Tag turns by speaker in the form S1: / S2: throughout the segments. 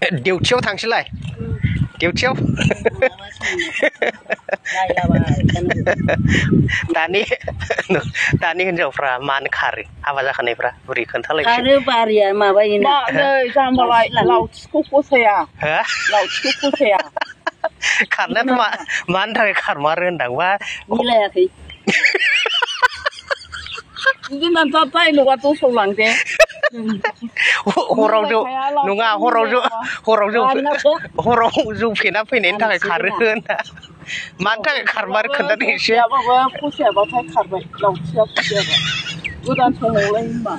S1: डिउटियाव थांसैलाय डिउटियाव दानि हिनजावफ्रा मानो खारो हाबा जाखानायफ्रा बोरै खोन्थालाय
S2: खारो बारिया माबायोना
S3: जाम्बालाय लावथिखौ फसाया लावथिखौ फसाया
S1: खारनायाथ' मानि थाखाय खारमारो होनदांबा
S2: मिलायाखै
S3: बिदिनो जाय न'आ दसौलांदे
S1: हराव जौ फेना फैनायनि थाखाय खारो होना मानि थाखाय खारमारो खोन्थादो एसे
S3: फसायाबाथाय खारबाय लावथिया फसायाबा गोदान समावलाय होनबा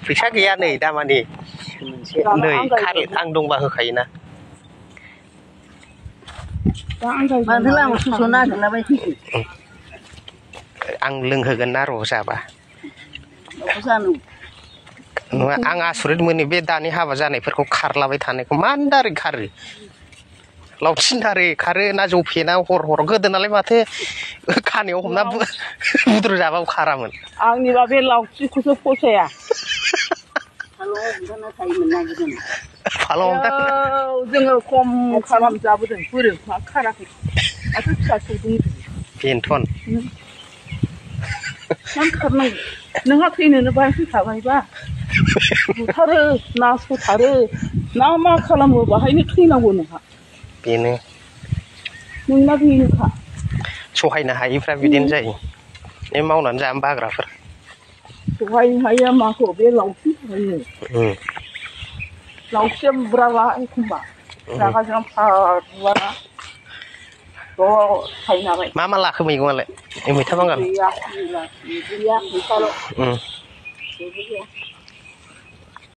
S1: फैसा गैया नै दामानि नै आं दंबा होखायोना आं लोंहोगोन ना र' जाबा नङा आं आसरित मोनो बे दानि हाबा जानायफोरखौ खारलाबाय थानायखौ मानो दारै खारो लावथिनि दारै खारो ना जौ फेना हर गोदोनालाय माथो खानायाव हमना बुद्रु जाबाबो खारामोन
S3: आंनिबा बे लावथिखौसो फसाया जोङो खम खालामजाबोदों बोरैबा खाराखै दाथ' फिसा सौदों
S1: बेनोथन
S3: मानो खारनांगौ नोंहा थैनोनो बाहाय फैखाबायबा बुथारो नासयथारो ना मा खालामो बाहायनो थैनांगौ नोंहा
S1: बेनो
S3: नोंना बेनोखा
S1: सहायनो हायिफ्रा बिदिनो जायो बे मावनानै जानो बाग्राफोर
S3: सहायनो हाया माखौ बे लावथि थाखायनो लावथिया बुब्राबा एखमबा रागाजों फारुवाना ज' थायनाबाय
S1: मा लाखो मैगङालाय मैथा बांगाल
S3: गैया मैथाल'